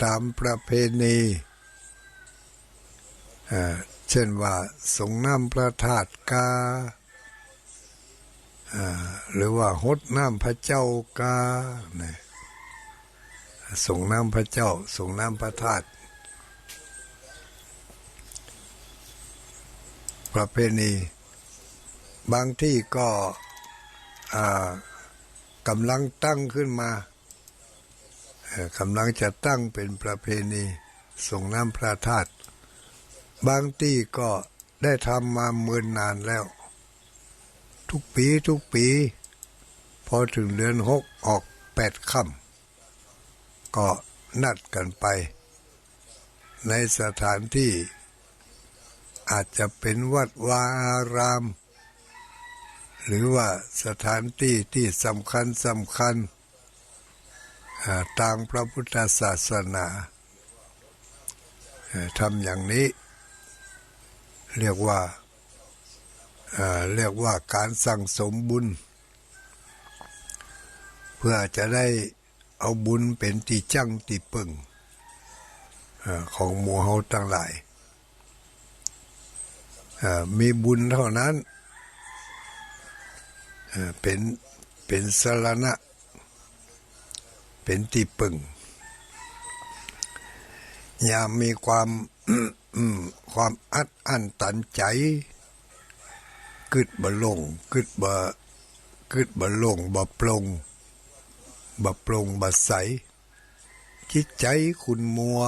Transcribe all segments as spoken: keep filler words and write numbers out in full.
ต๋ามประเพณี เอ่อ เช่นว่าสรงน้ำพระธาตุกา อ่า หรือว่าฮดน้ำพระเจ้ากา นะ สรงน้ำพระเจ้า สรงน้ำพระธาตุ ประเพณี บางตี้ก็ อ่า ก่ำลังตั้งขึ้นมา เอ่อ ก่ำลังจะตั้งเป๋นประเพณีสรงน้ำพระธาตุ บางตี้ก็ ได้ทำมาเมินนานแล้ว ทุกปี๋ ทุกปี๋ พอเถิงเดือนหกออกแปดค่ำ ก็นัดกั๋นไป ในสถานตี้ อาจจะเป๋นวัดวาอาราม หรือว่าสถานตี้ตี้สำคัญสำคัญ อ่า ตางพระพุทธศาสนา เอ่อ ทำอย่างนี้ เรียกว่า เอ่อ เรียกว่าก๋านสั่งสมบุญ เปื้อจะได้เอาบุญเป๋นตี้จั้งตี้เปิ่ง เอ่อ ของหมู่เฮาตังหลาย เอ่อ มีบุญเต้านั้น เอ่อ เป๋น เป๋นสรณะ เป๋นตี้เปิ่ง ยามมีความ อืม ความอัดอั้นตันใจ๋ กึ๊ดบ่โล่ง กึ๊ดบ่ กึ๊ดบ่โล่ง บ่โปร่ง บ่โปร่ง บ่ใส จิตใจ๋ขุ่นมัว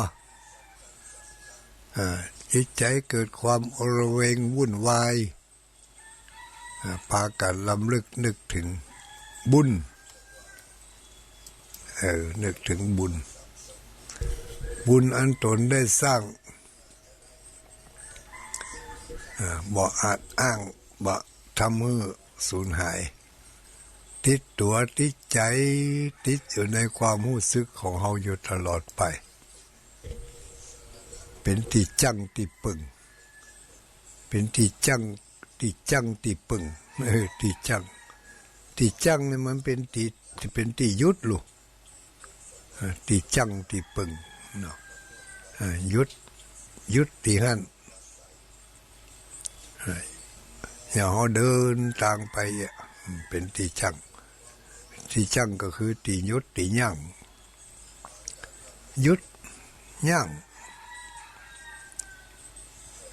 อ่า จิตใจ๋เกิดความอลเวงวุ่นวาย อ่า ปากั๋นรำลึกนึกเถิงบุญ เออ นึกเถิงบุญ บุญอันต๋นได้สร้าง อ่า บ่อาจอ้าง บ่ทำหื้อสูญหาย ติดตั๋วติดใจ๋ ติดอยู่ในความฮู้สึกของเฮาอยู่ตลอดไป เป๋นตี้จั้งตี้เปิ่ง เป๋นตี้จั้ง ตี้จั้งตี้เปิ่ง เออ ตี้จั้ง ตี้จั้งนี่มันเป๋นตี้ เป๋นตี้หยุดลูก เออ ตี้จั้งตี้เปิ่งเนาะ เออ หยุด หยุดตี้หั้น เออ อย่างเฮาเดินตางไปอะ อืม เป๋นตี้จั้ง ตี้จั้งก็คือตี้หยุดตี้ยั้ง หยุดยั้ง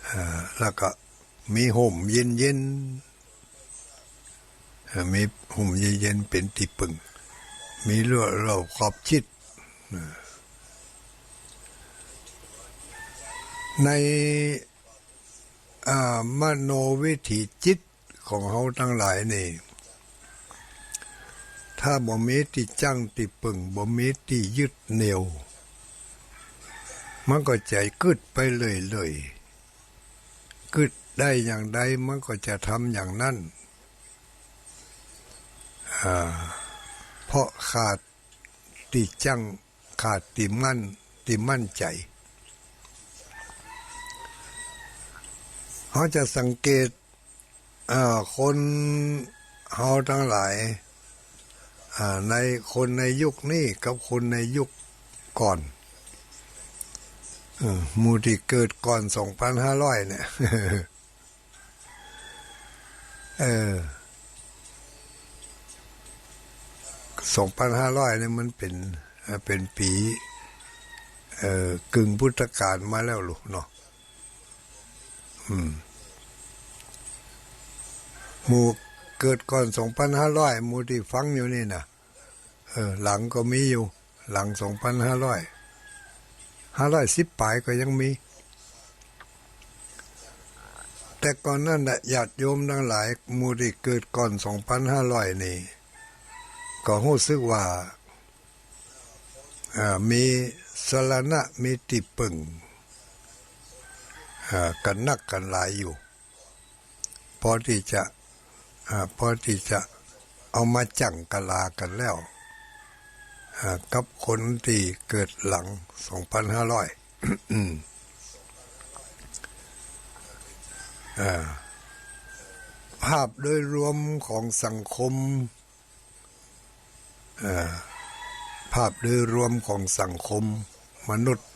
เอ่อ แล้วก็มีฮ่มเย็นๆ เอ่อ มีฮ่มเย็นๆ เป๋นตี้เปิ่ง มีรั้วรอบขอบชิด เอ่อ ใน อ่า มโนวิถีจิตของเฮาตังหลายนี่ ถ้าบ่มีตี้จั้งตี้เปิ่ง บ่มีตี้ยึดเหนี่ยว มันก็จะกึ๊ดไปเรื่อยๆ กึ๊ดได้อย่างใดมันก็จะทำอย่างนั้น อ่า เพราะขาดตี้จั้ง ขาดตี้มั่น ตี้มั่นใจ๋ เฮาจะสังเกต เอ่อ คนเฮาตังหลาย อ่า ใน คนในยุคนี้กับคนในยุคก่อน เออ หมู่ตี้เกิดก่อนสองปันห้าร้อยเนี่ย เออ สองปันห้าร้อยเนี่ยมันเป๋น เอ่อ เป๋นปี๋ เอ่อ กึ่งพุทธกาลมาแล้วลูกเนาะ อืม หมู่เกิดก่อนสองปันห้าร้อย หมู่ตี้ฟังอยู่นี่นะ เออ หลังก็มีอยู่ หลังสองปันห้าร้อย ห้าร้อยสิบป๋ายก็ยังมี แต่ก่อนนั้นน่ะ ญาติโยมตังหลาย หมู่ตี้เกิดก่อนสองปันห้าร้อยนี่ ก็ฮู้สึกว่า อ่า มีสรณะ มีตี้เปิ่ง อ่า กั๋นนักกั๋นหลายอยู่ พอตี้จะ อ่า พอตี้จะเอามาจั่งกะลากั๋นแล้ว อ่า กับคนตี้เกิดหลังสองปันห้าร้อย อืม อ่า ภาพโดยรวมของสังคม เอ่อ ภาพโดยรวมของสังคม มนุษย์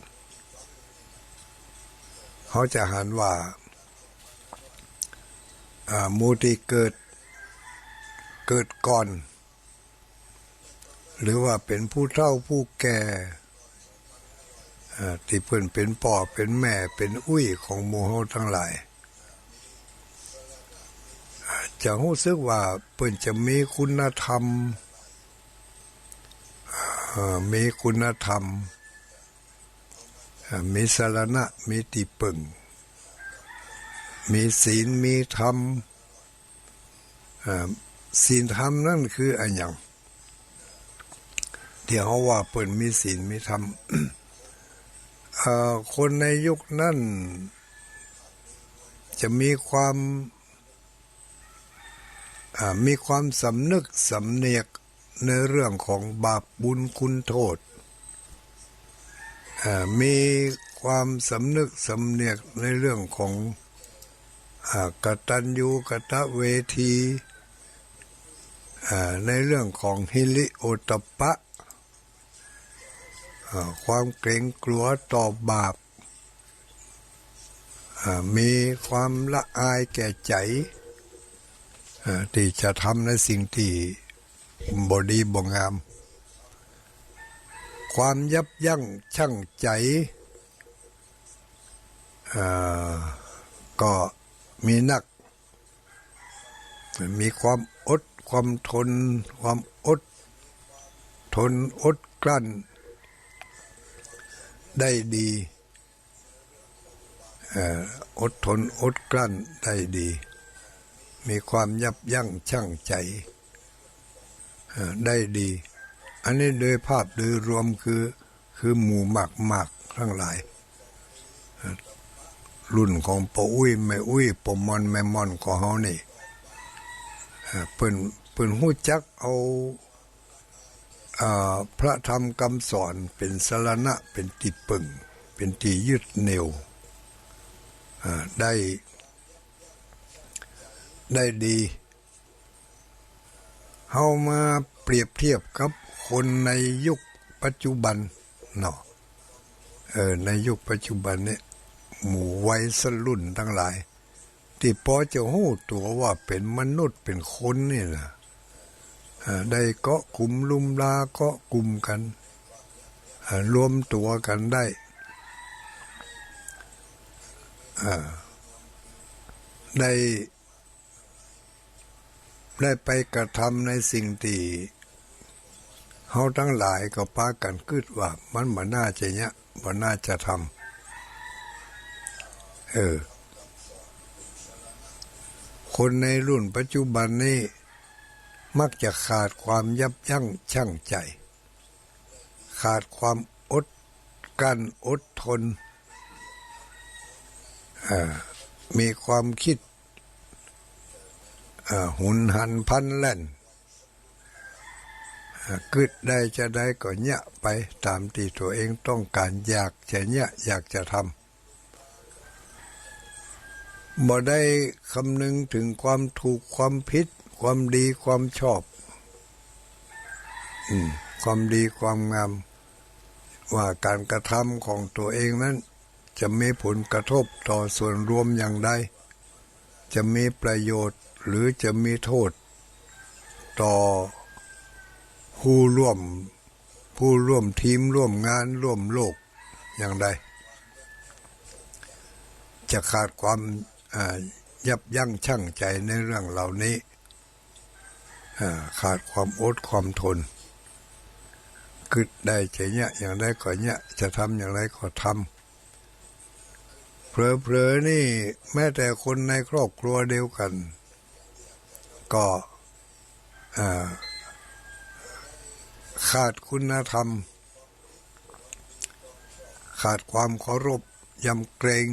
เฮาจะหันว่า อ่า หมู่ตี้เกิด เกิดก่อน หรือว่าเป๋นผู้เฒ่าผู้แก่ อ่า ตี้เปิ้นเป๋นป้อเป๋นแม่เป๋นอุ้ยของหมู่เฮาตังหลาย อ่า จะฮู้สึกว่าเปิ้นจะมีคุณธรรม อ่า มีคุณธรรม อ่า มีสรณะ มีตี้เปิ้ง มีศีล มีธรรม อ่า ศีลธรรมนั้นคืออะหยัง ตี้เฮาว่าเปิ้นมีศีล มีธรรม เอ่อ คนในยุคนั้นจะมีความ อ่า มีความสำนึกสำเนียกในเรื่องของบาปบุญคุณโทษ อ่า มีความสำนึกสำเนียกในเรื่องของ อ่า กตัญญูกตเวที อ่า ในเรื่องของหิริโอตตัปปะ อ่า ความเกรงกลัวต่อบาป อ่า มีความละอายแก่ใจ๋ อ่า ตี้จะทำในสิ่งตี้บ่ดีบ่งาม ความยับยั้งชั่งใจ๋ อ่า ก็มีนัก มีความอดความทน ความอดทนอดกลั้นได้ดี เอ่อ อดทนอดกลั้นได้ดี มีความยับยั้งชั่งใจ๋ เอ่อ ได้ดี อันนี้โดยภาพโดยรวมคือ คือหมู่มากๆตังหลาย รุ่นของป้ออุ๊ยแม่อุ๊ย ป้อม่อนแม่ม่อนของเฮานี่ เปิ้น เปิ้นฮู้จักเอา อ่า พระธรรมกำสอนเป๋นสรณะ เป๋นตี้เปิ้ง เป๋นตี้ยึดเหนี่ยว อ่า ได้ ได้ดี เฮามาเปรียบเทียบกับคนในยุคปัจจุบันเนาะ เออ ในยุคปัจจุบันเนี่ย หมู่วัยรุ่นตังหลาย ตี้ปอจะฮู้ตั๋วว่าเป๋นมนุษย์เป๋นคนนี่นะ เอ่อ ได้เกาะกุ๋มลุมลาเกาะกุ๋มกั๋น เอ่อ รวมตั๋วกั๋นได้ เอ่อ ได้ ได้ไปกระทำในสิ่งตี้เฮาตังหลายก็ปากั๋นกึ๊ดว่ามันบ่น่าจะเยียะ บ่น่าจะทำ เออ คนในรุ่นปัจจุบันนี้มักจะขาดความยับยั้งชั่งใจ๋ ขาดความอดกลั้นอดทน เอ่อ มีความกึ๊ด เอ่อ หุนหันพลันแล่น เอ่อ กึ๊ดได้จาใดก็เยียะไปต๋ามตี้ตั๋วเองต้องก๋าน อยากจะเยียะ อยากจะทำ บ่ได้คำนึงเถิงความถูกความผิด ความดีความชอบ อืม ความดีความงาม ว่าก๋านกระทำของตั๋วเองนั้น จะมีผลกระทบต่อส่วนรวมอย่างใด จะมีประโยชน์หรือจะมีโทษ ต่อผู้ร่วม ผู้ร่วมทีมร่วมงานร่วมโลกอย่างใด จะขาดความ อ่า ยับยั้งชั่งใจ๋ในเรื่องเหล่านี้ อ่า ขาดความอดความทน กึ๊ดได้จะเยียะอย่างใดก็เยียะ จะทำอย่างใดก็ทำ เผลอๆ นี่แม้แต่คนในครอบครัวเดียวกั๋น ก็ อ่า ขาดคุณธรรม ขาดความเคารพยำเกรง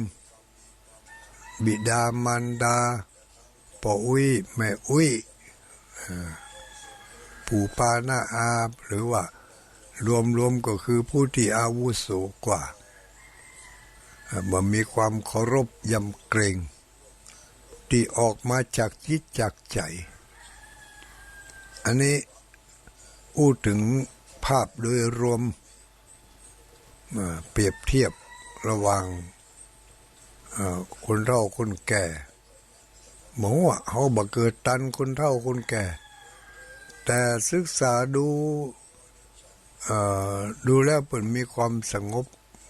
บิดามารดา ป้ออุ๊ยแม่อุ๊ย เอ่อ ปู่ป้าน้าอา หรือว่ารวมๆ ก็คือผู้ตี้อาวุโสกว่า เอ่อ บ่มีความเคารพยำเกรง ตี้ออกมาจากจิตจากใจ๋ อันนี้อู้เถิงภาพโดยรวม เอ่อ เปรียบเทียบระหว่าง เอ่อ คนเฒ่าคนแก่ บ่ฮู้อะ เฮาบ่เกิดตันคนเฒ่าคนแก่ แต่ศึกษาดู เอ่อ ดูแล้วเปิ้นมีความสงบ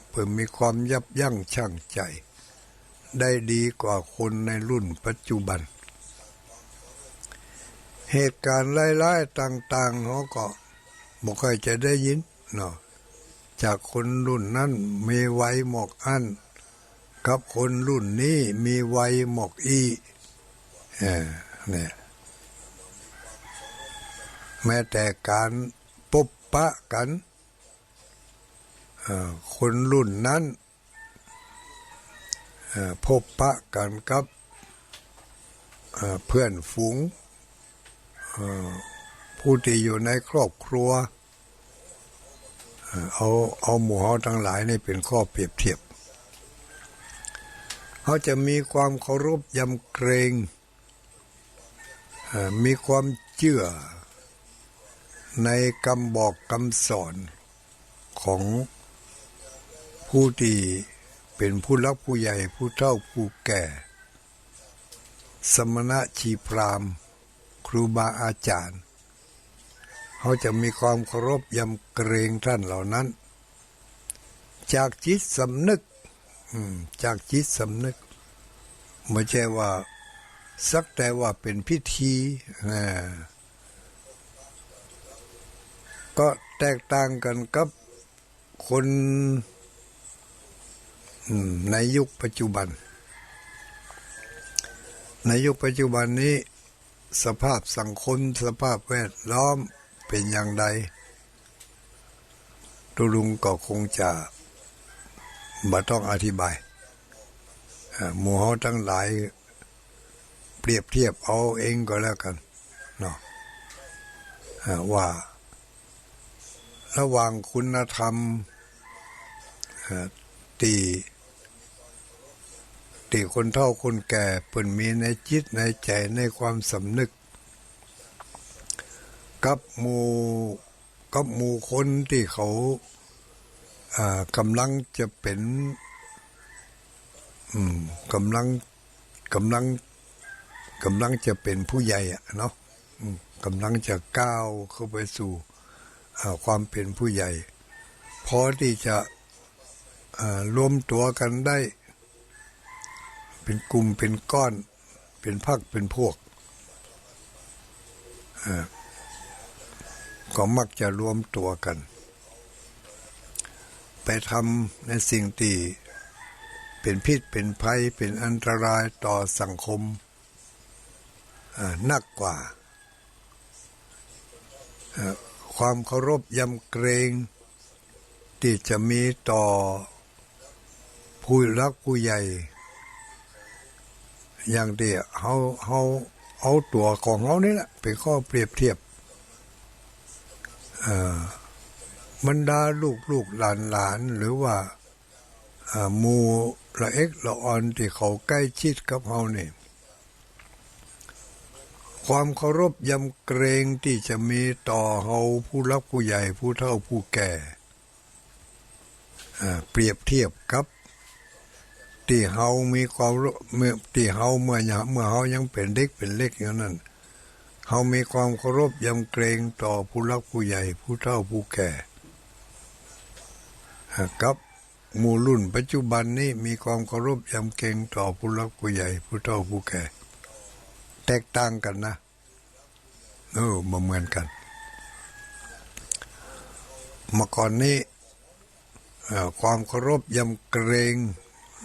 เปิ้นมีความยับยั้งชั่งใจ ได้ดีกว่าคนในรุ่นปัจจุบัน เหตุการณ์ร้ายๆต่างๆ เฮาก็บ่ค่อยจะได้ยินเนาะ จากคนรุ่นนั้นมีวัยหมอกอั้น กับคนรุ่นนี้มีวัยหมอกอี้ เออ เนี่ย แม้แต่การปบปะกั๋น เอ่อ คนรุ่นนั้น เอ่อ ปบปะกั๋นกับ เอ่อ เปื้อนฝูง เอ่อ ผู้ตี้อยู่ในครอบครัว เอ่อ เอา เอาหมู่เฮาตังหลายนี่เป๋นข้อเปรียบเทียบ เฮาจะมีความเคารพยำเกรง เอ่อ มีความเจื้อในกำบอกกำสอนของผู้ตี้เป๋นผู้หลักผู้ใหญ่ ผู้เฒ่าผู้แก่ สมณะชีพราหมณ์ ครูบาอาจ๋ารย์ เฮาจะมีความเคารพยำเกรงต้านเหล่านั้น จากจิตสำนึก อืม จากจิตสำนึก บ่ใจ้ว่าสักแต่ว่าเป๋นพิธี อ่า ก็แตกต่างกั๋นกับคน อืม ในยุคปัจจุบัน ในยุคปัจจุบันนี้ สภาพสังคม สภาพแวดล้อมเป๋นอย่างใด ตุ๊ลุงก็คงจะบ่ต้องอธิบาย อ่า หมู่เฮาตังหลายเปรียบเทียบเอาเองก็แล้วกั๋นเนาะ อ่า ว่า ระหว่างคุณธรรม เอ่อ ตี้ ตี้คนเฒ่าคนแก่เปิ้นมีในจิตในใจ๋ ในความสำนึก กับหมู่ กับหมู่คนตี้เขา อ่า ก่ำลังจะเป๋น อืม ก่ำลัง ก่ำลัง ก่ำลังจะเป๋นผู้ใหญ่อะเนาะ อืม ก่ำลังจะก้าวเข้าไปสู่ อ่า ความเป๋นผู้ใหญ่ พอตี้จะ อ่า รวมตั๋วกั๋นได้ เป๋นกลุ่มเป๋นก้อน เป๋นพรรคเป๋นพวก อ่า ก็มักจะรวมตั๋วกั๋น ไปทำในสิ่งตี้เป๋นพิษเป๋นภัย เป๋นอันตรายต่อสังคม อ่า นักกว่า เอ่อ ความเคารพยำเกรงตี้จะมีต่อผู้หลักผู้ใหญ่ อย่างตี้เฮา เฮาเอาตั๋วของเฮานี่แหละเป๋นข้อเปรียบเทียบ เอ่อ บรรดาลูกๆ หลานๆ หรือว่า อ่า หมู่ละเอกละอ่อนตี้เขาใก้ชิดกับเฮานี่ ความเคารพยำเกรงตี้จะมีต่อเฮาผู้หลักผู้ใหญ่ ผู้เฒ่าผู้แก่ อ่า เปรียบเทียบกับตี้เฮามีความ เมื่อ ตี้เฮาเมื่อ เมื่อเฮายังเป๋นเด็กเป๋นเล็กอยู่นั้น เฮามีความเคารพยำเกรงต่อผู้หลักผู้ใหญ่ ผู้เฒ่าผู้แก่ อ่า กับ หมู่รุ่นปัจจุบันนี้มีความเคารพยำเกรงต่อผู้หลักผู้ใหญ่ ผู้เฒ่าผู้แก่ แตกต่างกั๋นนะ เออ บ่เหมือนกั๋น เมื่อก่อนนี้ เอ่อ ความเคารพยำเกรง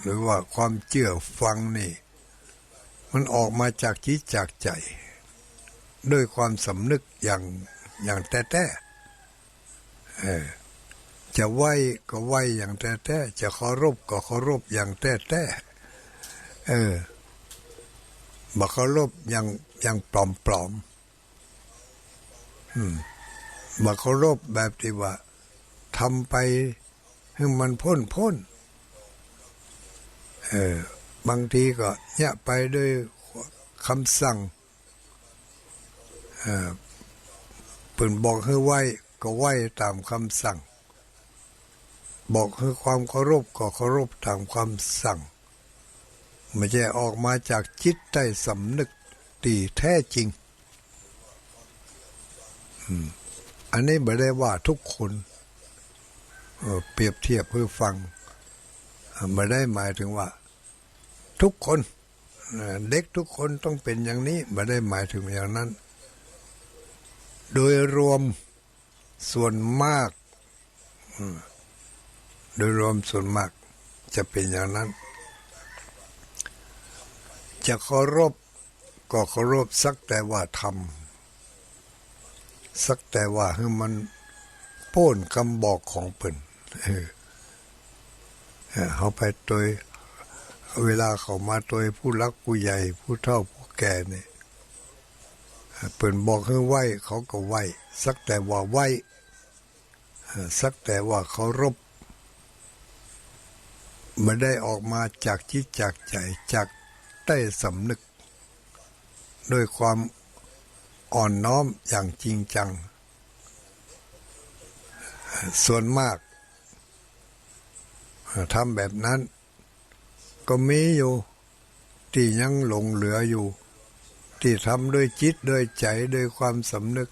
หรือว่าความเจื้อฟังนี่ มันออกมาจากจิตจากใจ๋ ด้วยความสำนึกอย่าง อย่างแต๊ๆ เออ จะไหว้ก็ไหว้อย่างแต๊ๆ จะเคารพก็เคารพอย่างแต๊ๆ เออ บ่เคารพอย่าง อย่างปลอมๆ อืม บ่เคารพแบบตี้ว่าทำไปหื้อมันป๊นๆ เออ บางทีก็เยียะไปด้วยกำสั่ง เอ่อ เปิ้นบอกหื้อไหว้ก็ไหว้ต๋ามกำสั่ง บอกหื้อความเคารพก็เคารพต๋ามความสั่ง บ่ใจ้ออกมาจากจิตใต้สำนึกตี้แท้จริง อืม อันนี้บ่ได้ว่าทุกคน เอ่อ เปรียบเทียบหื้อฟัง เอ่อ บ่ได้หมายถึงว่าทุกคน เอ่อ เด็กทุกคนต้องเป๋นอย่างนี้ บ่ได้หมายถึงอย่างนั้น โดยรวมส่วนมาก อืม โดยรวมส่วนมากจะเป๋นอย่างนั้น จะเคารพก็เคารพสักแต่ว่าทำ สักแต่ว่าหื้อมันป๊นกำบอกของเปิ้น เออ เออ เฮาไปตวย เวลาเขามาตวยผู้หลักผู้ใหญ่ ผู้เฒ่าผู้แก่นี่ เปิ้นบอกหื้อไหว้ เขาก็ไหว้ สักแต่ว่าไหว้ เอ่อ สักแต่ว่าเคารพ บ่ได้ออกมาจากจิตจากใจ๋ จากใต้สำนึก ด้วยความอ่อนน้อมอย่างจริงจัง ส่วนมาก เอ่อ ทำแบบนั้น ก็มีอยู่ ตี้ยังหลงเหลืออยู่ ตี้ทำด้วยจิตด้วยใจ๋ ด้วยความสำนึก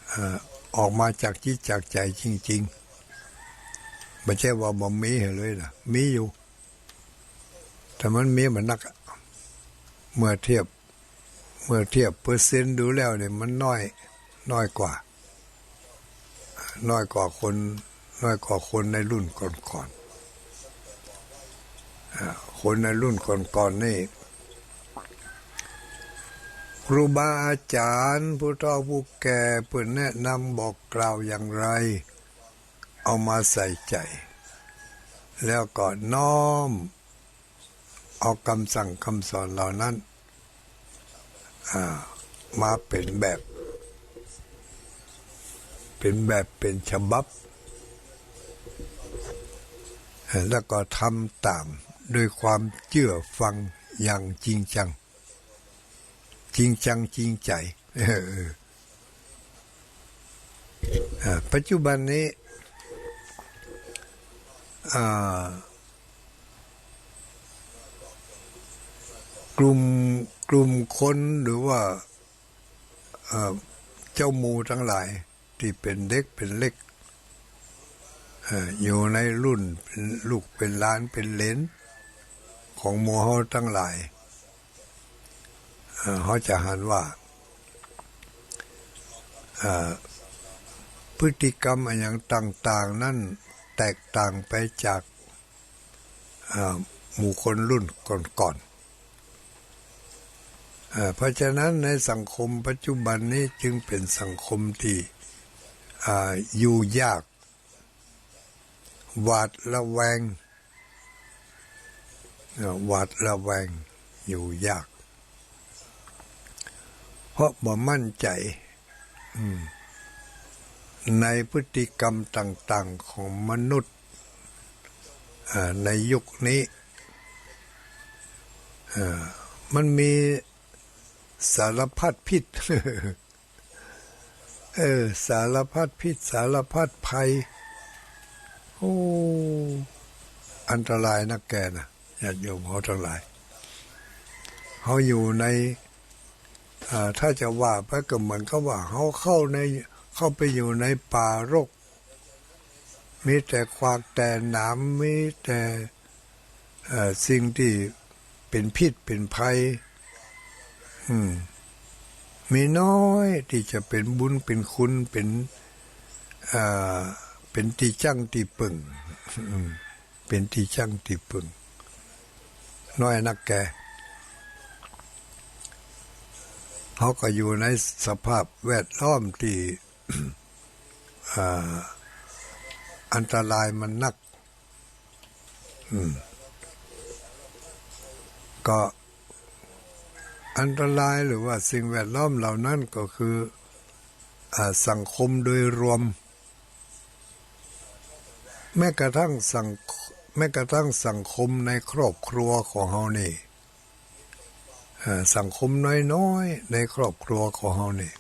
เอ่อ ออกมาจากจิตจากใจ๋จริงๆ บ่ใจ้ว่าบ่มีหื้อเลยนะ มีอยู่ แต่มันมีบ่นักอะ เมื่อเทียบ เมื่อเทียบเปอร์เซ็นต์ดูแล้วนี่มันน้อย น้อยกว่า น้อยกว่าคน น้อยกว่าคนในรุ่นก่อนๆ อ่า คนในรุ่นก่อนๆ นี่ ครูบาอาจ๋ารย์ ผู้เฒ่าผู้แก่ เปิ้นแนะนำบอกกล่าวอย่างไร เอามาใส่ใจ๋ แล้วก็น้อม เอากำสั่งกำสอนเหล่านั้น อ่า มาเป๋นแบบ เป๋นแบบ เป๋นฉบับ แล้วก็ทำต๋ามด้วยความเจื้อฟังอย่างจริงจัง จริงจังจริงใจ๋ เออ อ่า ปัจจุบันนี้ อ่า กลุ่ม กลุ่มคนหรือว่า เอ่อ เจ้าหมู่ตังหลายตี้เป๋นเด็กเป๋นเล็ก เอ่อ อยู่ในรุ่นเป๋นลูกเป๋นหลานเป๋นเหลนของหมู่เฮาตังหลาย เอ่อ เฮาจะหันว่า เอ่อ พฤติกรรมอะหยังต่างๆ นั้นแตกต่างไปจาก เอ่อ หมู่คนรุ่นก่อนๆ เอ่อ เพราะฉะนั้นในสังคมปัจจุบันนี้จึงเป๋นสังคมตี้ อ่า อยู่ยาก หวาดระแวง เอ่อ หวาดระแวง อยู่ยาก เพราะบ่มั่นใจ๋ อืม ในพฤติกรรมต่างๆ ของมนุษย์ อ่า ในยุคนี้ อ่า มันมีสารพัดพิษ เออ สารพัดพิษ สารพัดภัย โอ้ อันตรายนักแก่นะ ญาติโยมเฮาตังหลาย เฮาอยู่ใน อ่า ถ้าจะว่าไปก็เหมือนกับว่าเฮาเข้าใน เข้าไปอยู่ในป่ารก มีแต่ขวากแต่หนาม มีแต่ เอ่อ สิ่งตี้เป๋นพิษเป๋นภัย อืม มีน้อยตี้จะเป๋นบุญเป๋นคุณ เป๋น เอ่อ เป๋นตี้จั้งตี้เปิ่ง อืม เป๋นตี้จั้งตี้เปิ่ง น้อยนักแก่ เฮาก็อยู่ในสภาพแวดล้อมตี้ อ่า อันตรายมันนัก อืม ก็อันตรายหรือว่าสิ่งแวดล้อมเหล่านั้นก็คือ อ่า สังคมโดยรวม แม้กระทั่งสัง แม้กระทั่งสังคมในครอบครัวของเฮานี่ เอ่อ สังคมน้อยๆ ในครอบครัวของเฮานี่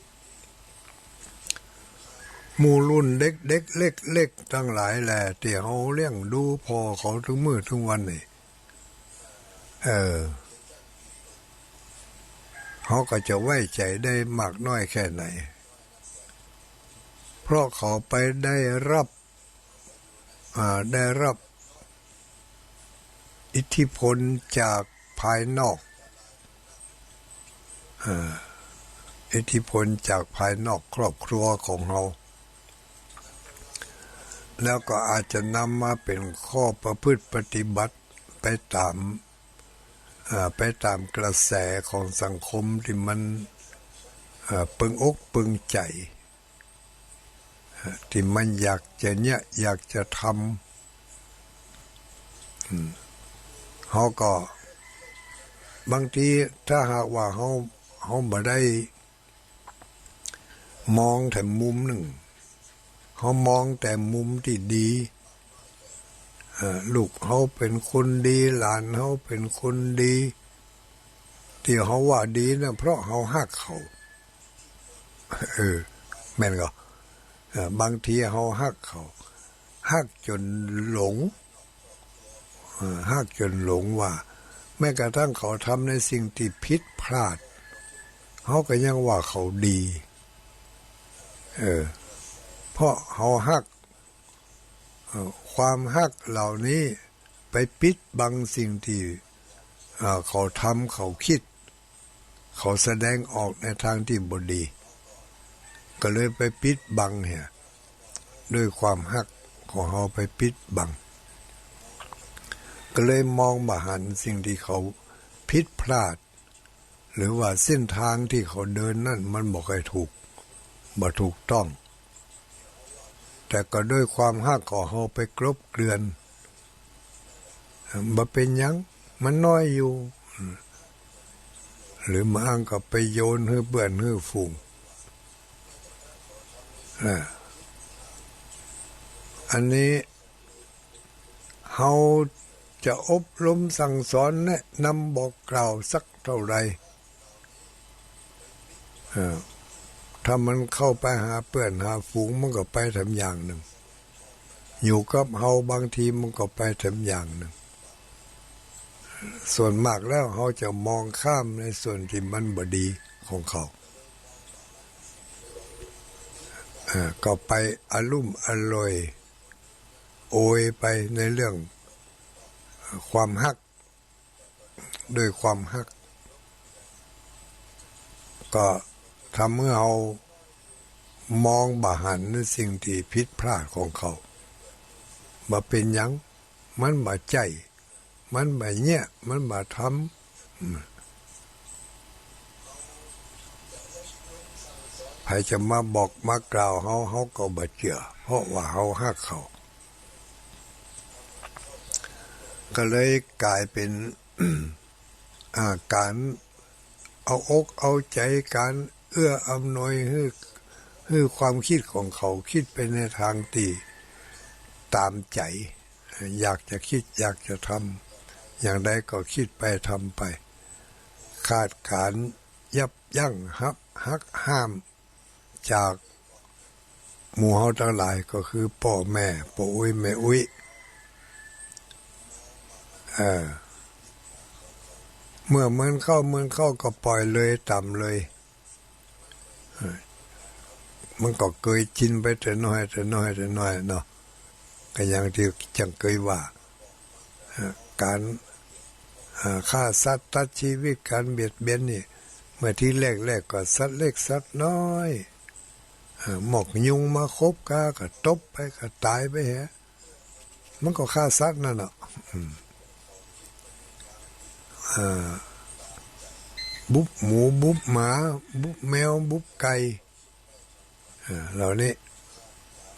หมู่รุ่นเด็กๆ เล็กๆ ตังหลายแล ตี้เฮาเลี้ยงดูผ่อเขาตึงมื้อตึงวันนี่ เออ เฮาก็จะไว้ใจ๋ได้มากน้อยแค่ไหน เพราะเขาไปได้รับ อ่า ได้รับอิทธิพลจากภายนอก อ่า อิทธิพลจากภายนอกครอบครัวของเฮา แล้วก็อาจจะนำมาเป๋นข้อประพฤติปฏิบัติไปต๋าม อ่า ไปต๋ามกระแสของสังคมตี้มัน อ่า เปิงอกเปิงใจ๋ ตี้มันอยากจะเยียะ อยากจะทำ อืม เฮาก็ บางทีถ้าหากว่าเฮา เฮาบ่ได้มองแถมมุมนึ่ง เฮามองแต่มุมตี้ดี เอ่อ ลูกเฮาเป๋นคนดี หลานเฮาเป๋นคนดี ตี้เฮาว่าดีนะ เพราะเฮาฮักเขา เออ แม่นก่อ เอ่อ บางทีเฮาฮักเขา ฮักจ๋นหลง เอ่อ ฮักจ๋นหลงว่า แม้กระทั่งเขาทำในสิ่งตี้ผิดพลาด เฮาก็ยังว่าเขาดี เออ เพราะเฮาฮัก เอ่อ ความฮักเหล่านี้ไปปิดบังสิ่งตี้ เอ่อ เขาทำ เขากึ๊ด เขาแสดงออกในตางตี้บ่ดี ก็เลยไปปิดบังเหีย ด้วยความฮักของเฮาไปปิดบัง ก็เลยมองบ่หันสิ่งตี้เขาผิดพลาด หรือว่าเส้นตางตี้เขาเดินนั้นมันบ่ค่อยถูก บ่ถูกต้อง แต่ก็ด้วยความฮักของเฮาไปกลบเกลื่อน บ่เป๋นหยัง มันน้อยอยู่ หรือบางอั้นก็ไปโยนหื้อเปื้อนหื้อฝูง อ่า อันนี้เฮาจะอบรมสั่งสอนแนะนำบอกกล่าวสักเต้าใด เออ ถ้ามันเข้าไปหาเปื้อนหาฝูงมันก็ไปแถมอย่างนึ่ง อยู่กับเฮาบางทีมันก็ไปแถมอย่างนึ่ง ส่วนมากแล้วเฮาจะมองข้ามในส่วนตี้มันบ่ดีของเขา เออ ก็ไปอะลุ่มอล่วย โอยไปในเรื่องความฮัก ด้วยความฮัก ก็ทำหื้อเฮามองบ่หันในสิ่งตี้ผิดพลาดของเขา บ่เป๋นหยัง มันบ่ใจ้ มันบ่เยียะ มันบ่ทำ อืม ใผจะมาบอกมากล่าวเฮา เฮาก็บ่เจื้อ เพราะว่าเฮาฮักเขา ก็เลยก๋ายเป๋น อ่า ก๋านเอาอกเอาใจ๋ ก๋านเอื้ออำนวยหื้อ หื้อความกึ๊ดของเขากึ๊ดไปในตางตี้ต๋ามใจ๋ อยากจะกึ๊ด อยากจะทำ อย่างใดก็กึ๊ดไป ทำไป ขาดก๋านยับยั้ง หัก หักห้าม จากหมู่เฮาตังหลายก็คือป้อแม่ ป้ออุ๊ยแม่อุ๊ย เออ เมื่อเมินเข้าเมินเข้าก็ป่อยเลย ต๋ามเลย เออ มันก็เกยจินไปแต่น้อย แต่น้อย แต่น้อยเนาะ ก็อย่างตี้จั้งเกยว่า เอ่อ ก๋าน เอ่อ ฆ่าสัตว์ตัดจีวิต ก๋านเบียดเบียนนี่ เมื่อตี้แรกๆ ก็สัตว์เล็กสัตว์น้อย เอ่อ หมอกยุงมาขบกาก็ตบไปก็ต๋ายไปแหะ มันก็ฆ่าสัตว์นั่นเนาะ อืม เอ่อ บุบหมู บุบหมา บุบแมว บุบไก่ เอ่อ เหล่านี้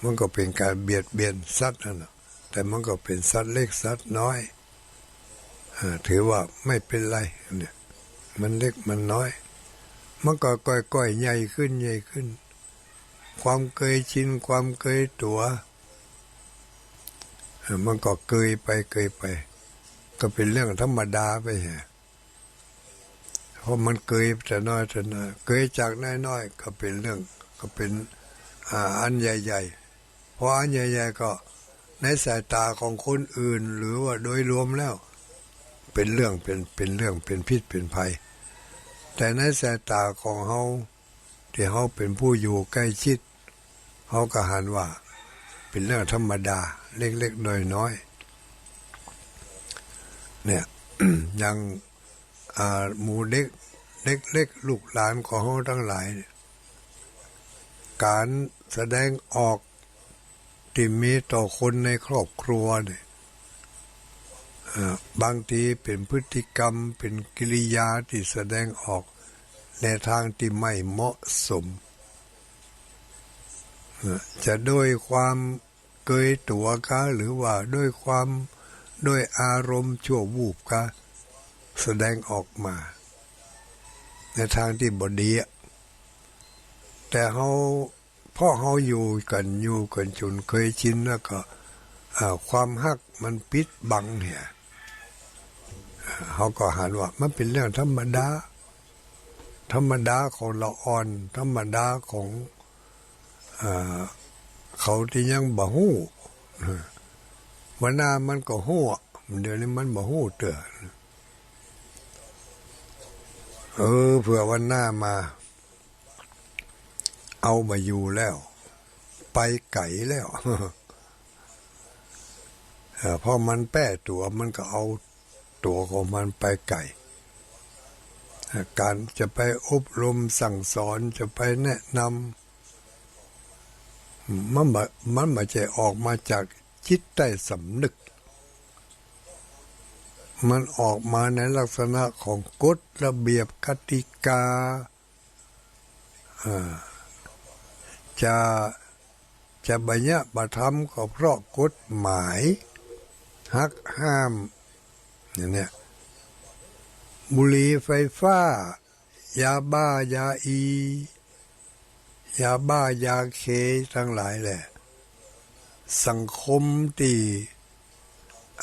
มันก็เป๋นก๋านเบียดเบียนสัตว์นั่นแหละ แต่มันก็เป๋นสัตว์เล็กสัตว์น้อย เอ่อ ถือว่าไม่เป็นไรเนี่ย มันเล็กมันน้อย มันก็ก่อยๆ ใหญ่ขึ้น ใหญ่ขึ้น ความเกยจิน ความเกยตั๋ว เอ่อ มันก็เกยไป เกยไป ก็เป๋นเรื่องธรรมดาไปแหะ เพราะมันเกยแต่น้อยแต่น้อย เกยจากน้อยๆ ก็เป๋นเรื่อง ก็เป๋น อ่า อันใหญ่ๆ พออันใหญ่ๆ ก็ในสายต๋าของคนอื่น หรือว่าโดยรวมแล้ว เป๋นเรื่อง เป๋น เป๋นเรื่อง เป๋นพิษ เป๋นภัย แต่ในสายต๋าของเฮา ตี้เฮาเป๋นผู้อยู่ใก้ชิด เฮาก็หันว่าเป๋นเรื่องธรรมดา เล็กๆ น้อยๆ เนี่ย อย่าง อ่า หมู่เด็ก เด็กๆ ลูกหลานของเฮาตังหลายเนี่ย ก๋านแสดงออกตี้มีต่อคนในครอบครัวเนี่ย อ่า บางทีเป๋นพฤติกรรม เป๋นกิริยาตี้แสดงออกในตางตี้ไม่เหมาะสม อ่า จะโดยความเกยตั๋วกา หรือว่าโดยความ โดยอารมณ์ชั่ววูบกา แสดงออกมาในตางตี้บ่ดีอะ แต่เฮา เพราะเฮาอยู่กั๋น อยู่กั๋นจ๋นเกยชินแล้วก็ อ่า ความฮักมันปิดบังเหีย เฮาก็หันว่ามันเป๋นเรื่องธรรมดา ธรรมดาของละอ่อน ธรรมดาของ เอ่อ เขาตี้ยังบ่ฮู้ วันหน้ามันก็ฮู้ เดี๋ยวนี้มันบ่ฮู้เตื้อ เออ เผื่อวันหน้ามา เอาบ่อยู่แล้ว ไปไก๋แล้ว เอ่อ เพราะมันแป้ตั๋ว มันก็เอาตั๋วของมันไปไก๋ เอ่อ ก๋านจะไปอบรมสั่งสอน จะไปแนะนำ มันบ่ มันบ่ใจ้ออกมาจากจิตใต้สำนึก มันออกมาในลักษณะของกฎระเบียบกติกา เอ่อ จะ จะบ่เยียะบ่ทำก็เพราะกฎหมายหักห้าม อย่างเนี้ย บุหรี่ไฟฟ้า ยาบ้า ยาอี ยาบ้า ยาเคตังหลายแหละ สังคมตี้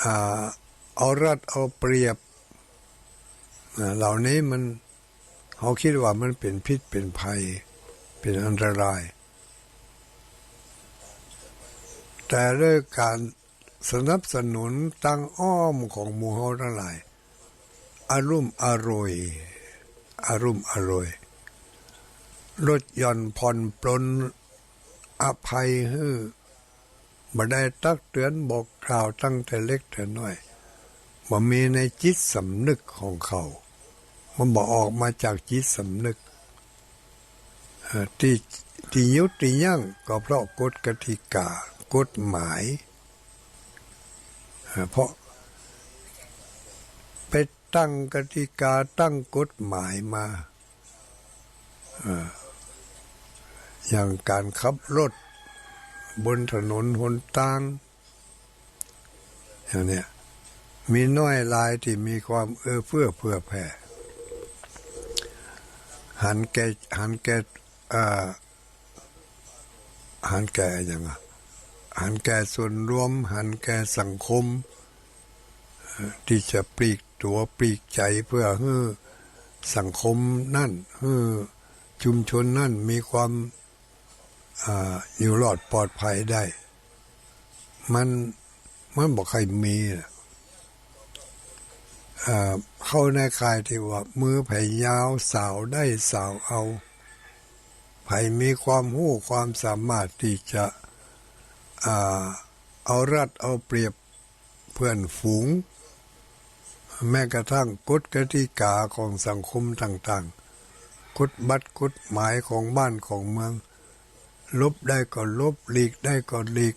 อ่า เอารัดเอาเปรียบ อ่า เหล่านี้มัน เฮาคิดว่ามันเป๋นพิษเป๋นภัย เป๋นอันตราย แต่ด้วยก๋านสนับสนุนตางอ้อมของหมู่เฮาตังหลาย อะรุ่มอร่วย อะรุ่มอร่วย ลดหย่อนผ่อนปรน อภัยหื้อ บ่ได้ตักเตือนบอกกล่าวตั้งแต่เล็กแต่น้อย บ่มีในจิตสำนึกของเขา มันบ่ออกมาจากจิตสำนึก เอ่อ ตี้ ตี้หยุดตี้ยั้งก็เพราะกฎกติกา กฎหมาย เอ่อ เพราะไปตั้งกติกาตั้งกฎหมายมา เอ่อ อย่างก๋านขับรถบนถนนหนตาง อย่างเนี้ย มีน้อยหลายตี้มีความเอื้อเฟื้อเผื่อแผ่ หันแก่ หันแก่ เอ่อ หันแก่อะหยังอะ หันแก่ส่วนรวม หันแก่สังคม เอ่อ ตี้จะปลีกตั๋วปลีกใจ๋เพื่อหื้อสังคมนั้น หื้อชุมชนนั้นมีความ อ่า อยู่รอดปลอดภัยได้ มัน มันบ่ใค่มีอะ อ่า เข้าในข่ายตี้ว่ามือใผยาวสาวได้สาวเอา ใผมีความฮู้ความสามารถตี้จะ อ่า เอารัดเอาเปรียบเปื้อนฝูง แม้กระทั่งกฎกติกาของสังคมต่างๆ กฎบัตรกฎหมายของบ้านของเมือง หลบได้ก็หลบ หลีกได้ก็หลีก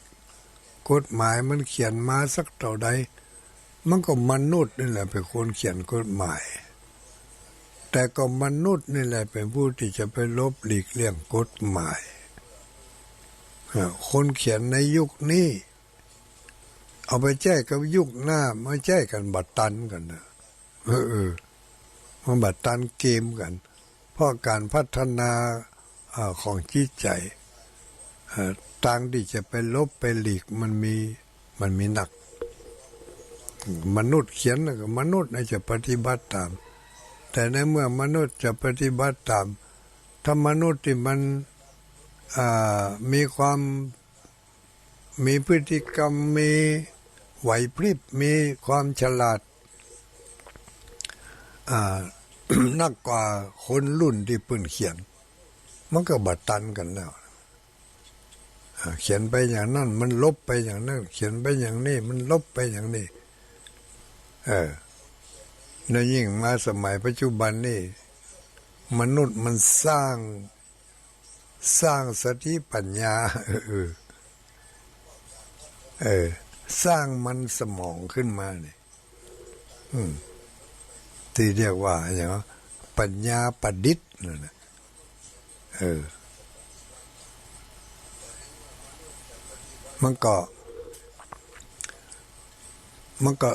กฎหมายมันเขียนมาสักเต้าใด มันก็มนุษย์นี่แหละเป๋นคนเขียนกฎหมาย แต่ก็มนุษย์นี่แหละเป๋นผู้ตี้จะไปหลบหลีกเลี่ยงกฎหมาย เอ่อ คนเขียนในยุคนี้ เอาไปใจ๊กับยุคหน้า มาใจ๊กั๋นบ่ตันกั๋นนะ เออ เออ มันบ่ตันเกมกั๋น เพราะก๋านพัฒนา เอ่อ ของจิตใจ๋ เอ่อ ตางตี้จะไปหลบไปหลีกมันมี มันมีนัก มนุษย์เขียนน่ะก็มนุษย์น่าจะปฏิบัติต๋าม แต่ในเมื่อมนุษย์จะปฏิบัติต๋าม ถ้ามนุษย์ตี้มัน อ่า มีความ มีพฤติกรรม มีไหวพริบ มีความฉลาด อ่า นักกว่าคนรุ่นตี้เปิ้นเขียน มันก็บ่ตันกั๋นแล้ว อ่า เขียนไปอย่างนั้น มันลบไปอย่างนั้น เขียนไปอย่างนี้ มันลบไปอย่างนี้ เออ แล้วยิ่งมาสมัยปัจจุบันนี่ มนุษย์มันสร้าง สร้างสติปัญญา เออ เออ สร้างมันสมองขึ้นมาเนี่ย อืม ตี้เรียกว่าอะหยัง ปัญญาประดิษฐ์นั่นแหละ เออ มันก็ มันก็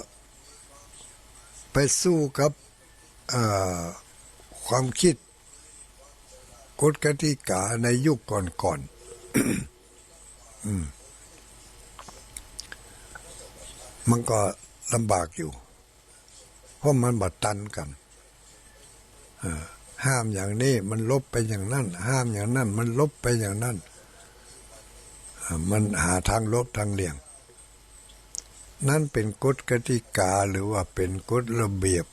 ไปสู้กับ เอ่อ ความคิด กฎกติกาในยุคก่อนๆ อืม มันก็ลำบากอยู่ เพราะมันบ่ตันกั๋น เอ่อ ห้ามอย่างนี้ มันลบไปอย่างนั้น ห้ามอย่างนั้น มันลบไปอย่างนั้น เอ่อ มันหาทางลบทางเลี่ยง นั้นเป๋นกฎกติกา หรือว่าเป๋นกฎระเบียบ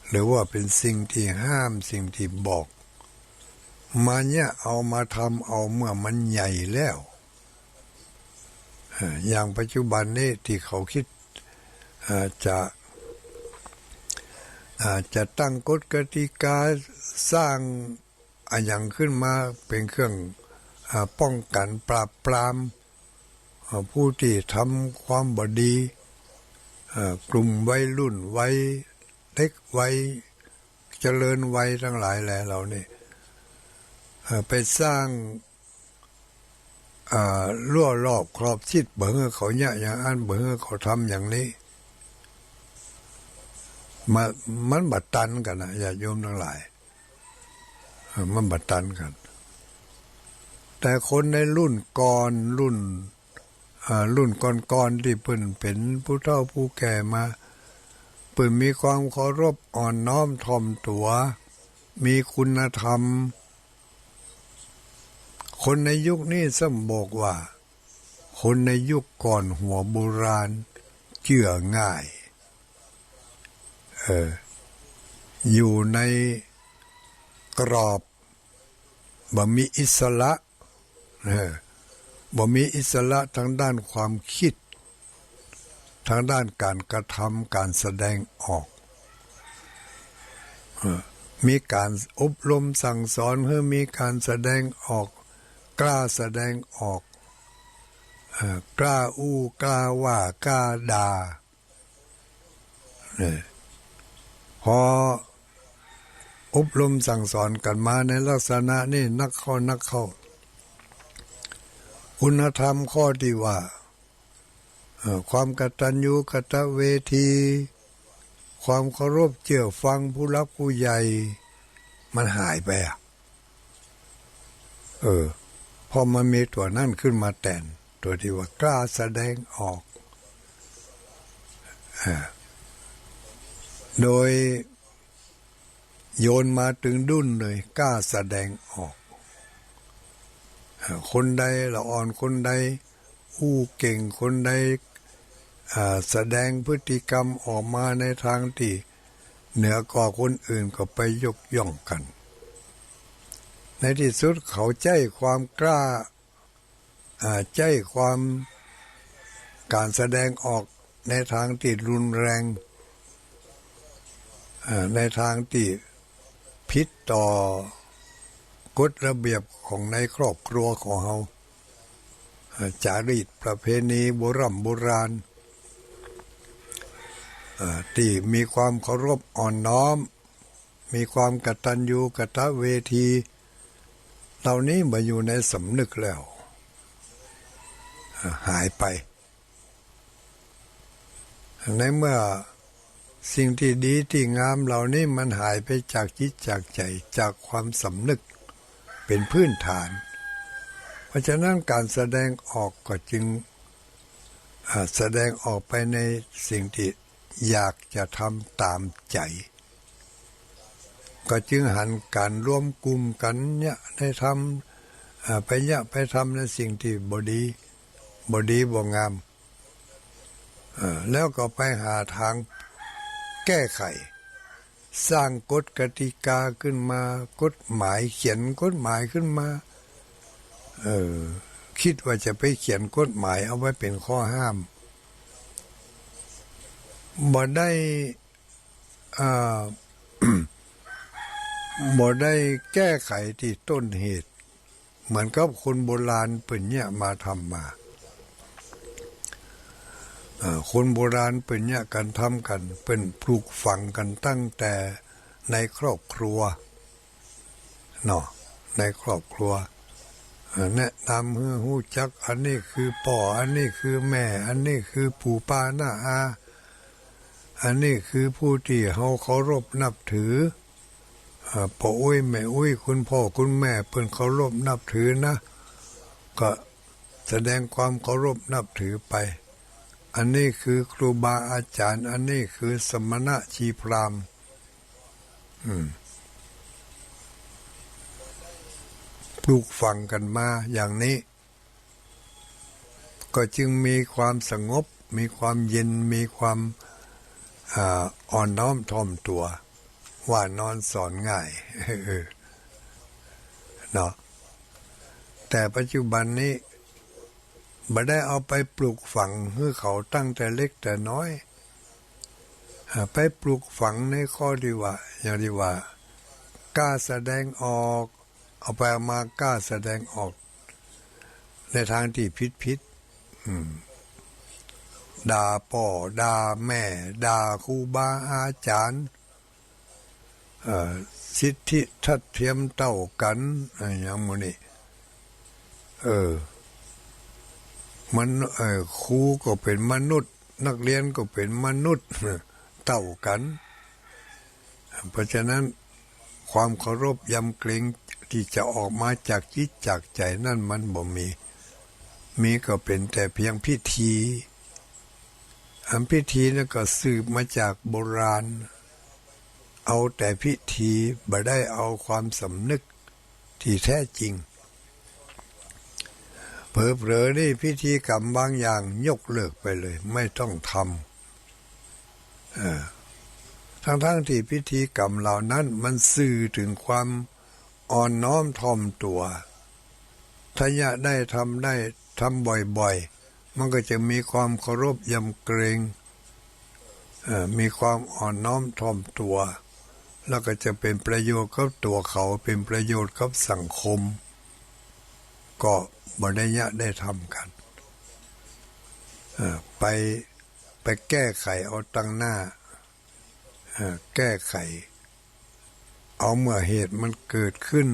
หรือว่าเป๋นสิ่งตี้ห้าม สิ่งตี้บอก มาเนี่ยเอามาทำเอาเมื่อมันใหญ่แล้ว เอ่อ อย่างปัจจุบันนี้ตี้เขาคิด เอ่อ จะ เอ่อ จะตั้งกฎกติกา สร้างอะหยังขึ้นมาเป๋นเครื่อง อ่า ป้องกั๋นปราบปราม อ่า ผู้ตี้ทำความบ่ดี อ่า กลุ่มวัยรุ่น วัยเล็ก วัยเจริญวัยตังหลายแหล่เหล่านี้ อ่า ไปสร้าง อ่า รั้วรอบขอบชิด บ่หื้อเขาเยียะอย่างอั้น บ่หื้อเขาทำอย่างนี้ มา มันบ่ตันกั๋นนะ ญาติโยมตังหลาย เอ่อ มันบ่ตันกั๋น แต่คนในรุ่นก่อน รุ่น อ่า รุ่นก่อนๆ ตี้เปิ้นเป๋นผู้เฒ่าผู้แก่มา เปิ้นมีความเคารพอ่อนน้อมถ่อมตั๋ว มีคุณธรรม คนในยุคนี้ซ้ำบอกว่า คนในยุคก่อนหัวโบราณเจื้อง่าย เออ อยู่ในกรอบ บ่มีอิสระ เออ บ่มีอิสระทางด้านความคิด ทางด้านก๋านกระทำ ก๋านแสดงออก เอ่อ มีก๋านอบรมสั่งสอนหื้อมีก๋านแสดงออก กล้าแสดงออก เอ่อ กล้าอู้ กล้าว่า กล้าด่า เนี่ย พออบรมสั่งสอนกั๋นมาในลักษณะนี้นักเข้า นักเข้า คุณธรรมข้อตี้ว่า เอ่อ ความกตัญญูกตเวที ความเคารพเจื้อฟังผู้หลักผู้ใหญ่ มันหายไปอะ เออ เพราะมันมีตั๋วนั้นขึ้นมาแตน ตั๋วตี้ว่ากล้าแสดงออก เอ่อ โดย โยนมาตึงดุ้นเลย กล้าแสดงออก เอ่อ คนใดละอ่อน คนใดอู้เก่ง คนใด อ่า แสดงพฤติกรรมออกมาในทางตี้เหนือกว่าคนอื่นก็ไปยกย่องกั๋น ในตี้สุดเขาใจ๊ความกล้า อ่า ใจ๊ความ ก๋านแสดงออกในทางตี้รุนแรง อ่า ในทางตี้ผิดต่อกฎระเบียบของในครอบครัวของเฮา อ่า จารีตประเพณีโบร่ำโบราณ อ่า ตี้มีความเคารพอ่อนน้อม มีความกตัญญูกตเวที เหล่านี้บ่อยู่ในสำนึกแล้ว อ่า หายไป ในเมื่อสิ่งตี้ดีตี้งามเหล่านี้มันหายไปจากจิตจากใจ๋ จากความสำนึกเป๋นพื้นฐาน เพราะฉะนั้นก๋านแสดงออกก็จึง อ่า แสดงออกไปในสิ่งตี้อยากจะทำต๋ามใจ๋ ก็จึงหันก๋านรวมกลุ่มกั๋นเนี่ยในธรรม อ่า ไปเยียะไปทำในสิ่งตี้บ่ดี บ่ดีบ่งาม เออ แล้วก็ไปหาตางแก้ไข สร้างกฎกติกาขึ้นมา กฎหมาย เขียนกฎหมายขึ้นมา เออ กึ๊ดว่าจะไปเขียนกฎหมายเอาไว้เป๋นข้อห้าม บ่ได้ อ่า บ่ได้แก้ไขตี้ต้นเหตุ เหมือนกับคนโบราณเปิ้นเยียะมาทำมา อ่า คนโบราณเปิ้นเยียะกั๋นทำกั๋น เปิ้นปลูกฝังกั๋นตั้งแต่ในครอบครัว เนาะ ในครอบครัว เอ่อ แนะนำหื้อฮู้จัก อันนี้คือป้อ อันนี้คือแม่ อันนี้คือปู่ป้าน้าอา อันนี้คือผู้ตี้เฮาเคารพนับถือ เอ่อ ป้ออุ๊ยแม่อุ๊ย คุณพ่อคุณแม่เปิ้นเคารพนับถือนะ ก็แสดงความเคารพนับถือไป อันนี้คือครูบาอาจ๋ารย์ อันนี้คือสมณะชีพราหมณ์ อืม ปลูกฝังกั๋นมาอย่างนี้ ก็จึงมีความสงบ มีความเย็น มีความ อ่า อ่อนน้อมถ่อมตั๋ว ว่านอนสอนง่าย เนาะ แต่ปัจจุบันนี้ บ่ได้เอาไปปลูกฝังหื้อเขาตั้งแต่เล็กแต่น้อย อ่า ไปปลูกฝังในข้อตี้ว่า อย่างตี้ว่า กล้าแสดงออก เอาไปเอามากล้าแสดงออก ในตางตี้ผิดๆ อืม ด่าป้อ ด่าแม่ ด่าครูบาอาจ๋ารย์ เอ่อ สิทธิทัดเทียมเต้ากั๋น อะหยังหมู่นี้ เออ มัน เอ่อ ครูก็เป๋นมนุษย์ นักเรียนก็เป๋นมนุษย์ เต้ากั๋น เพราะฉะนั้น ความเคารพยำเกรงตี้จะออกมาจากจิตจากใจ๋นั้นมันบ่มี มีก็เป๋นแต่เพียงพิธี อันพิธีนั้นก็สืบมาจากโบราณ เอาแต่พิธี บ่ได้เอาความสำนึกตี้แท้จริง เผลอๆ นี่พิธีกรรมบางอย่างยกเลิกไปเลย ไม่ต้องทำ เออ ทั้งๆ ตี้พิธีกรรมเหล่านั้นมันสื่อเถิงความอ่อนน้อมถ่อมตั๋ว ถ้าเยียะได้ทำได้ ทำบ่อยๆ มันก็จะมีความเคารพยำเกรง เอ่อ มีความอ่อนน้อมถ่อมตั๋ว แล้วก็จะเป๋นประโยชน์กับตั๋วเขา เป๋นประโยชน์กับสังคม ก็บ่ได้เยียะได้ทำกั๋น เอ่อ ไป ไปแก้ไขเอาตังหน้า เอ่อ แก้ไข เอาเมื่อเหตุมันเกิดขึ้น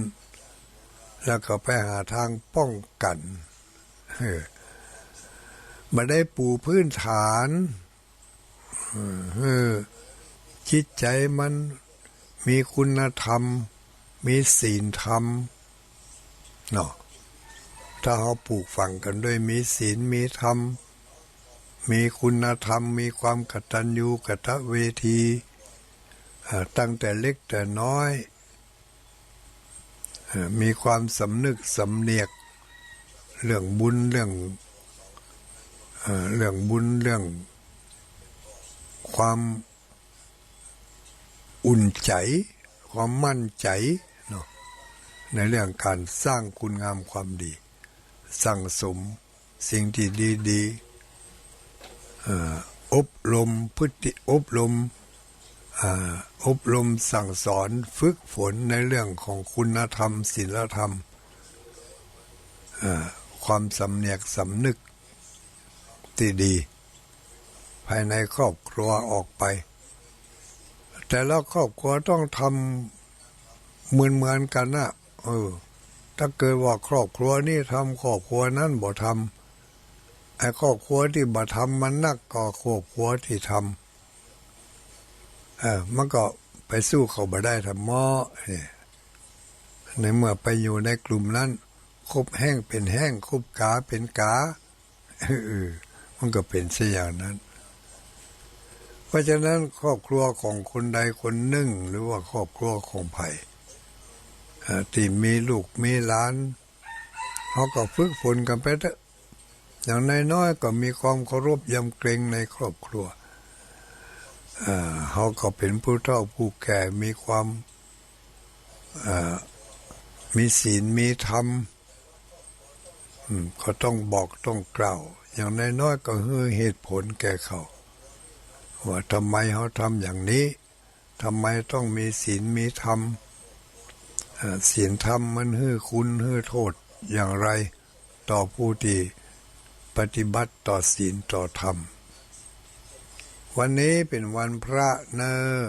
แล้วก็ไปหาตางป้องกั๋น เออ บ่ได้ปูพื้นฐาน เออ หื้อจิตใจ๋มันมีคุณธรรม มีศีลธรรม เนาะ ถ้าเฮาปลูกฝังกั๋นโดยมีศีล มีธรรม มีคุณธรรม มีความกตัญญูกตเวที อ่า ตั้งแต่เล็กแต่น้อย เอ่อ มีความสำนึกสำเนียก เรื่องบุญ เรื่อง เอ่อ เรื่องบุญ เรื่องความอุ่นใจ๋ ความมั่นใจ๋ เนาะ ในเรื่องก๋านสร้างคุณงามความดี สั่งสมสิ่งตี้ดีๆ เอ่อ อบรมพฤติ อบรม อ่า อบรมสั่งสอนฝึกฝนในเรื่องของคุณธรรม ศีลธรรม อ่า ความสำเนียกสำนึกตี้ดี ภายในครอบครัวออกไป แต่ละครอบครัวต้องทำเหมือนๆ กั๋นนะ เออ ถ้าเกิดว่าครอบครัวนี้ทำ ครอบครัวนั้นบ่ทำ ไอ้ครอบครัวตี้บ่ทำมันนักกว่าครอบครัวตี้ทำ เออ มันก็ไปสู้เขาบ่ได้ทำเนาะ เออ ในเมื่อไปอยู่ในกลุ่มนั้น คบแห้งเป๋นแห้ง คบก๋าเป๋นก๋า เออ มันก็เป๋นเสียอย่างนั้น เพราะฉะนั้นครอบครัวของคนใดคนนึ่ง หรือว่าครอบครัวของใผ เอ่อ ตี้มีลูกมีหลาน เฮาก็ฝึกฝนกั๋นไปเต๊อะ อย่างน้อยๆ ก็มีความเคารพยำเกรงในครอบครัว เอ่อ เฮาก็เป๋นผู้เฒ่าผู้แก่ มีความ เอ่อ มีศีล มีธรรม อืม ก็ต้องบอกต้องกล่าว อย่างน้อยๆ ก็หื้อเหตุผลแก่เขา ว่าทำไมเฮาทำอย่างนี้ ทำไมต้องมีศีลมีธรรม เอ่อ ศีลธรรมมันหื้อคุณหื้อโทษอย่างไร ต่อผู้ตี้ปฏิบัติต่อศีลต่อธรรม วันนี้เป๋นวันพระเน่อ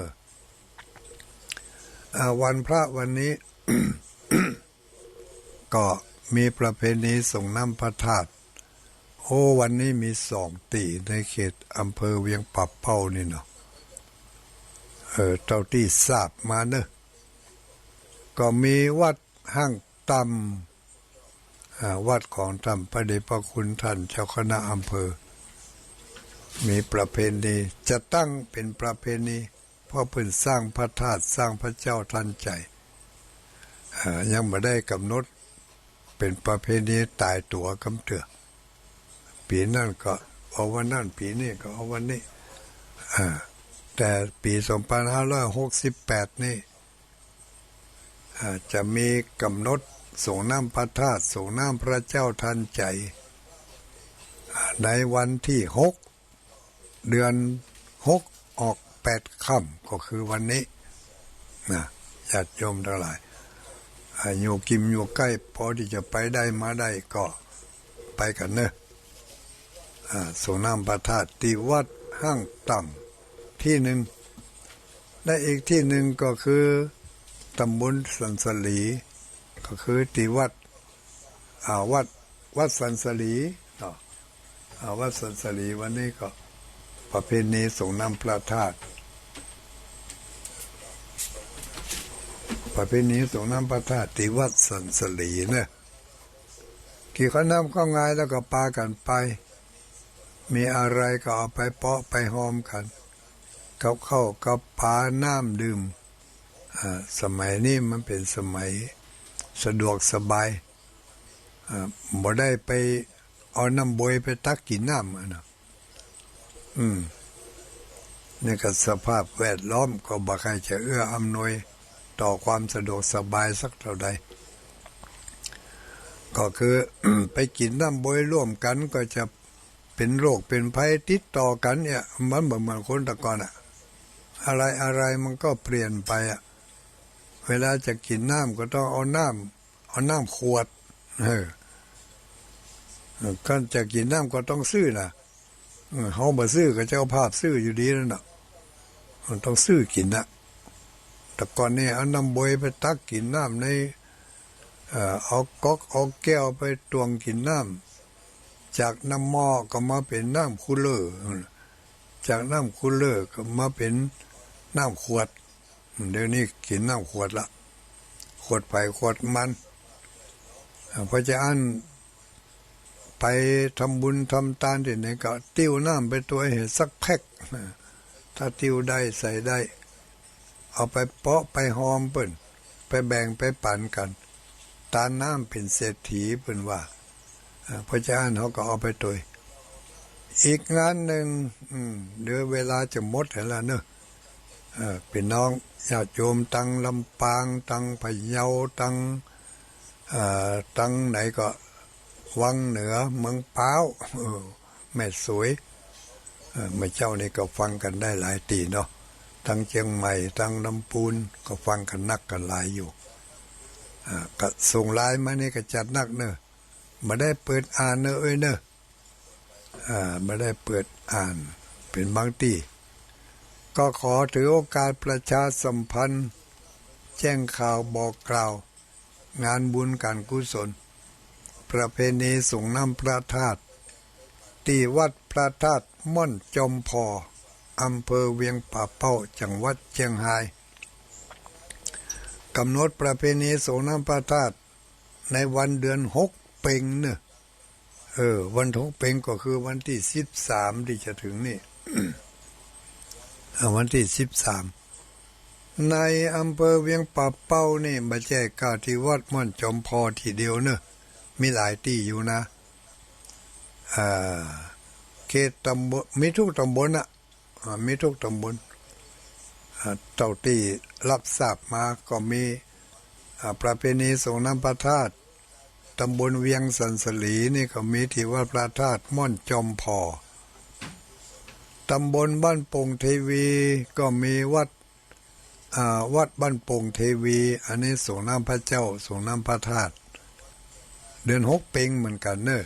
อ่า วันพระวันนี้ ก็มีประเพณีสรงน้ำพระธาตุ โอ้ วันนี้มีสองตี้ในเขตอำเภอเวียงป่าเป้านี่เนาะ เออ เต้าตี้ทราบมาเน่อ ก็มีวัดห้างต่ำ อ่า วัดของต้านพระเดชพระคุณต้านเจ้าคณะอำเภอ มีประเพณี จะตั้งเป๋นประเพณี เพราะเปิ้นสร้างพระธาตุ สร้างพระเจ้าทันใจ อ่า ยังบ่ได้ก๋ำหนดเป๋นประเพณีต๋ายตั๋วกำเตื้อ ปี๋นั้นก็เอาวันนั้น ปี๋นี้ก็เอาวันนี้ อ่า แต่ปี๋สองปันห้าร้อยหกสิบแปดนี่ อ่า จะมีก๋ำหนดสรงน้ำพระธาตุ สรงน้ำพระเจ้าทันใจ อ่า ในวันตี้หก เดือนหก ออกแปดค่ำ ก็คือวันนี้นะ ญาติโยมตังหลาย อ่า อยู่กิ๋มอยู่ใก้ พอตี้จะไปได้มาได้ก็ไปกั๋นเน่อ อ่า สรงน้ำพระธาตุตี้วัดห้างต่ำตี้นึ่ง และอีกตี้นึ่งก็คือต๋ำบลสันสลี ก็คือตี้วัด อ่า วัด วัดสันสลีเนาะ อ่า วัดสันสลี วันนี้ก็ประเพณีสรงน้ำพระธาตุ ประเพณีสรงน้ำพระธาตุตี้วัดสันสลีเน่อ กี่ข้าวน้ำข้าวงายแล้วก็ปากั๋นไป มีอะไรก็เอาไปเปาะไปฮอมกั๋น กับข้าวกับป๋า น้ำดื่ม อ่า สมัยนี้มันเป๋นสมัยสะดวกสบาย อ่า บ่ได้ไปเอาน้ำบวยไปตักกิ๋นน้ำอะเนาะ อืม นี่ก็สภาพแวดล้อมก็บ่ใค่จะเอื้ออำนวยต่อความสะดวกสบายสักเต้าใด ก็คือ ไปกิ๋นน้ำบวยร่วมกั๋นก็จะเป๋นโรคเป๋นภัยติดต่อกั๋นเนี่ย มันบ่เหมือนคนแต่ก่อนอะ อะไรๆ มันก็เปลี่ยนไปอะ เวลาจะกิ๋นน้ำก็ต้องเอาน้ำ เอาน้ำขวด เออ คันจะกิ๋นน้ำก็ต้องซื้อนะ เออ เฮาบ่ซื้อก็เจ้าภาพซื้ออยู่ดีนั่นน่ะ มันต้องซื้อกิ๋นน่ะ แต่ก่อนนี่เอาน้ำบวยไปตักกิ๋นน้ำใน เอ่อ เอาก๊อกเอาแก้วไปตวงกิ๋นน้ำ จากน้ำหม้อก็มาเป๋นน้ำคูลเลอร์ จากน้ำคูลเลอร์ก็มาเป๋นน้ำขวด เดี๋ยวนี้กิ๋นน้ำขวดละ ขวดใผขวดมัน อ่า เพราะฉะอั้น ไปทำบุญทำตานตี้ไหนก็ติ้วน้ำไปตวยหื้อสักแพ็ค ถ้าติ้วได้ใส่ได้ เอาไปเปาะไปฮอมเปิ้น ไปแบ่งไปปั๋นกั๋น ตานน้ำเป๋นเศรษฐีเปิ้นว่า อ่า เพราะฉะอั้นเฮาก็เอาไปตวย อีกงานนึ่ง อืม เดี๋ยวเวลาจะหมดแล้วเนาะ เอ่อ ปี้น้องญาติโยมตังลำปาง ตังพะเยา ตัง เอ่อ ตังไหนก็ วังเหนือ เมืองพร้าว เออ แม่สวย เอ่อ เมื่อเจ๊านี่ก็ฟังกั๋นได้หลายตี้เนาะ ตังเจียงใหม่ ตังลำปูน ก็ฟังกั๋นนักกั๋นหลายอยู่ อ่า ก็ส่งไลน์มานี่ก็จัดนักเนาะ บ่ได้เปิดอ่านเนาะ เอ้ยเนาะ อ่า บ่ได้เปิดอ่าน เป๋นบางตี้ ก็ขอถือโอกาสประชาสัมพันธ์ แจ้งข่าวบอกกล่าว งานบุญก๋านกุศล ประเพณีสรงน้ำพระธาตุ ตี้วัดพระธาตุม่อนจอมพอ อำเภอเวียงป่าเป้า จังหวัดเจียงฮาย ก๋ำหนดประเพณีสรงน้ำพระธาตุ ในวันเดือนหกเป็งเนาะ เออ วันหกเป็งก็คือวันตี้สิบสามตี้จะเถิงนี่ อ่า วันตี้สิบสาม ในอำเภอเวียงป่าเป้านี่ บ่ใจ้ก้าตี้วัดม่อนจอมพอตี้เดียวเนาะ มีหลายตี้อยู่นะ อ่า เขตตำบล มีทุกตำบลน่ะ อ่า มีทุกตำบล อ่า เต้าตี้ฮับทราบมาก็มี อ่า ประเพณีสรงน้ำพระธาตุ ตำบลเวียงสันสลีนี่ก็มีตี้วัดพระธาตุม่อนจอมผ่อ ตำบลบ้านโป่งเทวีก็มีวัด อ่า วัดบ้านโป่งเทวี อันนี้สรงน้ำพระเจ้า สรงน้ำพระธาตุ เดือนหกเป็งเหมือนกั๋นเน่อ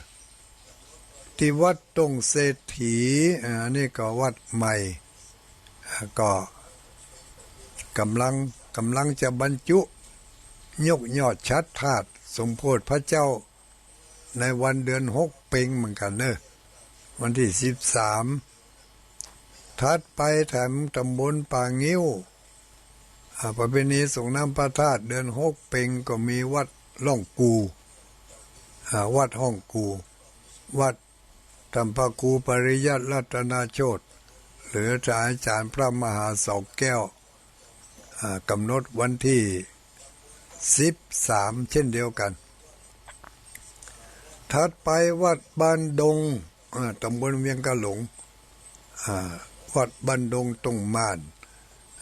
ตี้วัดต้งเศรษฐี อ่า อันนี้ก็วัดใหม่ อ่า ก็ก๋ำลัง ก๋ำลังจะบรรจุ ยกยอดฉัตรธาตุสมโภชพระเจ้า ในวันเดือนหกเป็งเหมือนกั๋นเน่อ วันตี้สิบสาม ถัดไปแถมตำบลป่างิ้ว อ่า ประเพณีสรงน้ำพระธาตุเดือนหกเป็งก็มีวัดฮ่องกู่ อ่า วัดฮ่องกู่ วัดท่านพระครูปริยัติรัตนโชติ หรืออาจารย์พระมหาเสาแก้ว อ่า กำหนดวันตี้สิบสามเช่นเดียวกั๋น ถัดไปวัดบ้านดง อ่า ตำบลเวียงกาหลง อ่า วัดบ้านดงต้งม่าน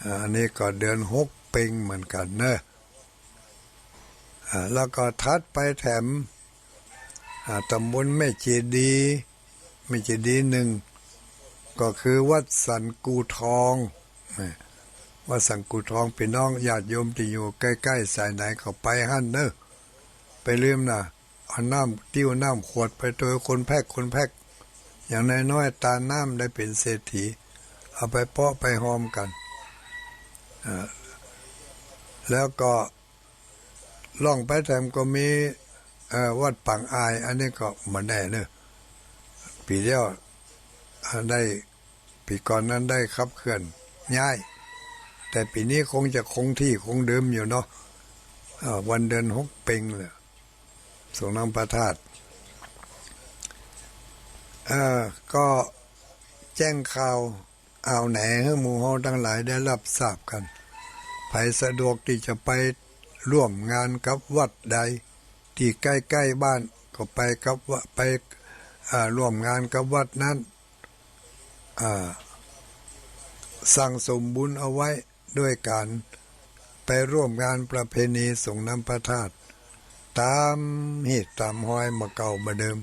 อ่า อันนี้ก็เดือนหกเป็งเหมือนกั๋นเน่อ อ่า แล้วก็ถัดไปแถม อ่า ตำบลแม่เจดีย์ แม่เจดีย์หนึ่ง ก็คือวัดสันกู่ทอง นะ วัดสันกู่ทอง ปี้น้องญาติโยมตี้อยู่ใก้ๆ สายไหนก็ไปหั้นเน่อ ไปลืมนะ เอาน้ำ ติ๊วน้ำขวดไปตวยคนแพ็ค คนแพ็ค อย่างน้อยๆ ตาน้ำได้เป๋นเศรษฐี เอาไปเปาะไปฮอมกั๋น อ่า แล้วก็ ล่องไปแถมก็มี เอ่อ วัดปางอาย อันนี้ก็บ่แน่เน่อ ปี๋แล้ว อ่า ได้ ปี๋ก่อนนั้นได้ขับเคลื่อนย้าย แต่ปี๋นี้คงจะคงตี้คงเดิมอยู่เนาะ อ่า วันเดือนหกเป็งแหละ สรงน้ำพระธาตุ เอ่อ ก็แจ้งข่าว อ่าวแหนหื้อหมู่เฮาตังหลายได้ฮับทราบกั๋น ใผสะดวกตี้จะไปร่วมงานกับวัดใด ตี้ใก้ๆ บ้านก็ไปกับวะ ไป อ่า ร่วมงานกับวัดนั้น อ่า สั่งสมบุญเอาไว้ด้วยก๋านไปร่วมงานประเพณีสรงน้ำพระธาตุ ต๋ามฮีตต๋ามฮอยบ่าเก่าบ่าเดิม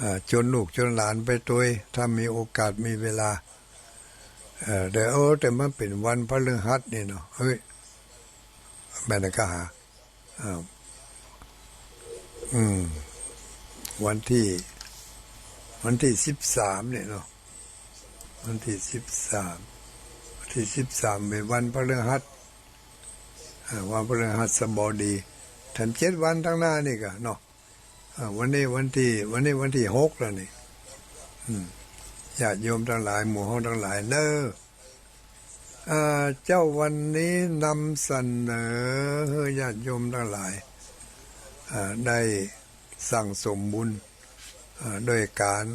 อ่า จวนลูกจวนหลานไปตวย ถ้ามีโอกาสมีเวลา เอ่อ แต่ เออ แต่มันเป๋นวันพฤหัสนี่เนาะ เฮ้ย แม่นก็หา อ่า อืม วันตี้ วันตี้สิบสามเนี่ยเนาะ วันตี้สิบสาม วันตี้สิบสามเป๋นวันพฤหัส อ่า วันพฤหัสบดี แถมเจ็ดวันตังหน้านี่ก่ะเนาะ อ่า วันนี้วันตี้ วันนี้วันตี้หกแล้วนี่ อืม ญาติโยมตังหลาย หมู่เฮาตังหลายเน่อ อ่า เจ๊าวันนี้นำเสนอหื้อญาติโยมตังหลาย อ่า ได้สั่งสมบุญ อ่า ด้วยก๋าน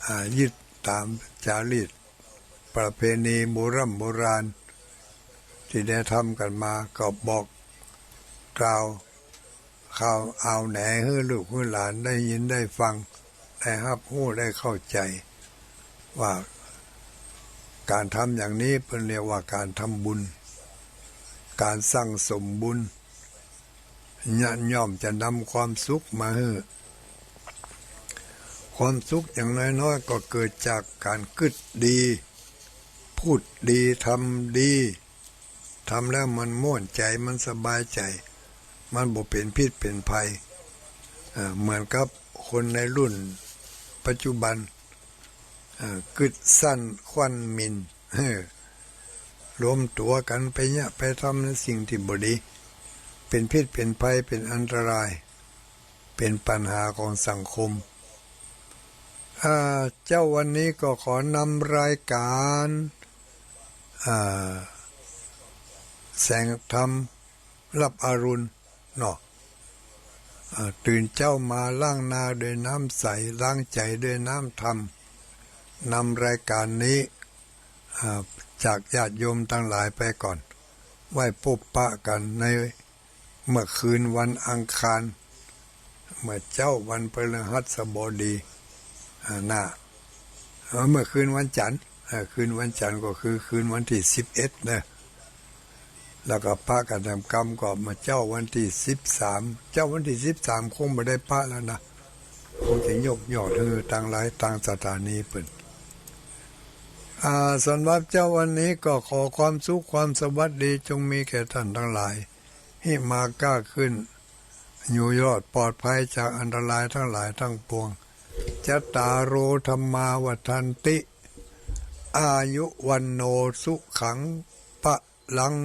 อ่า ยึดต๋ามจารีตประเพณีโบร่ำโบราณ ตี้ได้ทำกั๋นมา ก็บอกกล่าว ข่าวอ่าวแหนหื้อลูกหื้อหลานได้ยินได้ฟัง ได้ฮับฮู้ได้เข้าใจ๋ ว่าก๋านทำอย่างนี้เปิ้นเรียกว่าก๋านทำบุญ ก๋านสั่งสมบุญ ย่อม ย่อมจะนำความสุขมาหื้อ ความสุขอย่างน้อยๆ ก็เกิดจากก๋านกึ๊ดดี พูดดี ทำดี ทำแล้วมันม่วนใจ๋ มันสบายใจ๋ มันบ่เป๋นพิษเป๋นภัย อ่า เหมือนกับคนในรุ่นปัจจุบัน อ่า กึ๊ดสั้นควันหมิ่น เออ รวมตั๋วกั๋นไปเยียะไปทำในสิ่งตี้บ่ดี เป๋นพิษเป๋นภัย เป๋นอันตราย เป๋นปัญหาของสังคม อ่า เจ๊าวันนี้ก็ขอนำรายก๋าน อ่า แสงธรรม รับอรุณเนาะ อ่า ตื่นเจ๊ามาล้างหน้าด้วยน้ำใส ล้างใจ๋ด้วยน้ำธรรม นำรายก๋านนี้ อ่า จากญาติโยมตังหลายไปก่อน ไว้ปบปะกั๋นในเมื่อคืนวันอังคาร เมื่อเจ๊าวันพฤหัสบดี อ่า นะ เออ เมื่อคืนวันจันทร์ เออ คืนวันจันทร์ก็คือคืนวันตี้สิบเอ็ดนะ แล้วก็พระกฐกรรมก็เมื่อเจ๊าวันตี้สิบสาม เจ๊าวันตี้สิบสามคงบ่ได้พระแล้วนะ คงจะยกยอดหื้อตางหลายตางสถานีเปิ้น อ่า สำหรับเจ๊าวันนี้ก็ขอความสุขความสวัสดีจงมีแก่ต้านตังหลาย หื้อมาก้าขึ้น อยู่รอดปลอดภัยจากอันตรายตังหลายตังปวง จัตตาโร ธัมมา วัฑฒันติ อายุ วัณโณ สุขัง พะลัง